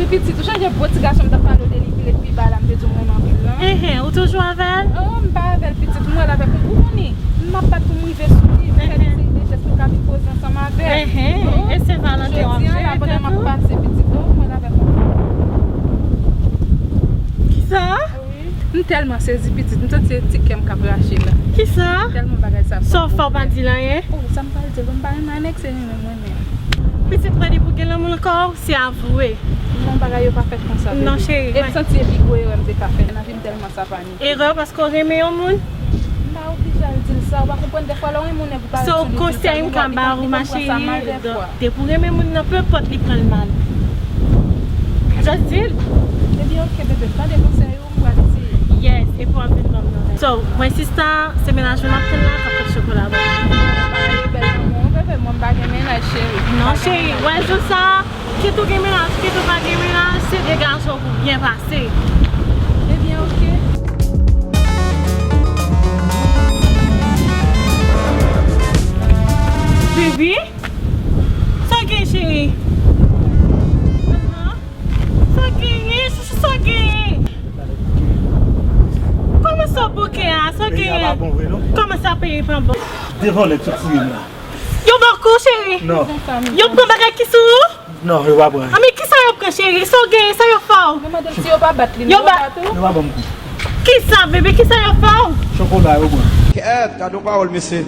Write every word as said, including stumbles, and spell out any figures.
Pitit, ou chanje gwo ti gason m t ap pale w de li ki ret pi ba la, m te di w m renmen anpil lan? Enhen, ou toujou avè l? Oh, m pa avè l, pitit, m wè l avèk yon gwo moun. M ap bat pou m rive sou li, m fè li seri de jès pou l ka vin poze ansanm avè l. Enhen, e se Valentin w ap jere tèt ou? Jodi a la, pandan m ap pase, pitit, oh, m wè l avèk yon. Kisa? Wi. M tèlman sezi, pitit, m santi se ti kè m k ap rache la. Kisa? Tèlman bagay sa. Sa w fè w pa di l anyen? Oh, sa m pral di l, m pa renmen anèk se renmen mwen menm. Pitit, mwen li pou gen lanmou ankò, se avwe. Non, bagay yo pa fèt konsa, bebe. Non, cheri. E m santi e pi gwo erè m te ka fè nan vi m tèlman sa pa ni. Erè paske w renmen yon moun? M pa oblije al di l sa, ou pa konprann, dèfwa lè w renmen yon nèg ou pa ret sou li, di l sa, yon lòt li pran, li konn pran sa mal dèfwa. Depi w renmen moun nan, peu importe li pran l mal. Just di l. Ebyen, oke, bebe, m tande konsèy ou. Yes, epi w ap vin ban m yon lè. So, mwen sista, se mennaj mwen m ap tann la, k ap pot chokola ban mwen. Bagay yo bèl nan men w, bebe, mwen m pa gen mennaj, cheri. Non, cheri, wè jou sa, kit ou gen mennaj, kit ou pa gen mennaj, se de gason pou byen pase. Ebyen, oke. Baby, sa w gen, cheri? Sa w genyen, chouchou, sa w genyen? Kòman sa w bouke a? Sa w genyen? Peyi a pa bon vre, non? Kòman sa peyi pa bon? De vòlè k sot fouye m la. Yo ba w kou, cheri? Non. Yo pran bagay ki sou ou? Non, yo pa pran. Anben, kisa yo pran, cheri? Sa w genyen, sa yo fè w? Mwen mande l si yo pa bat li, men yo bat ou? Yo pa ban m kou. Kisa, bebe, kisa yo fè w? Chokola yo pran. Kèt, gade yon pawòl, mesye.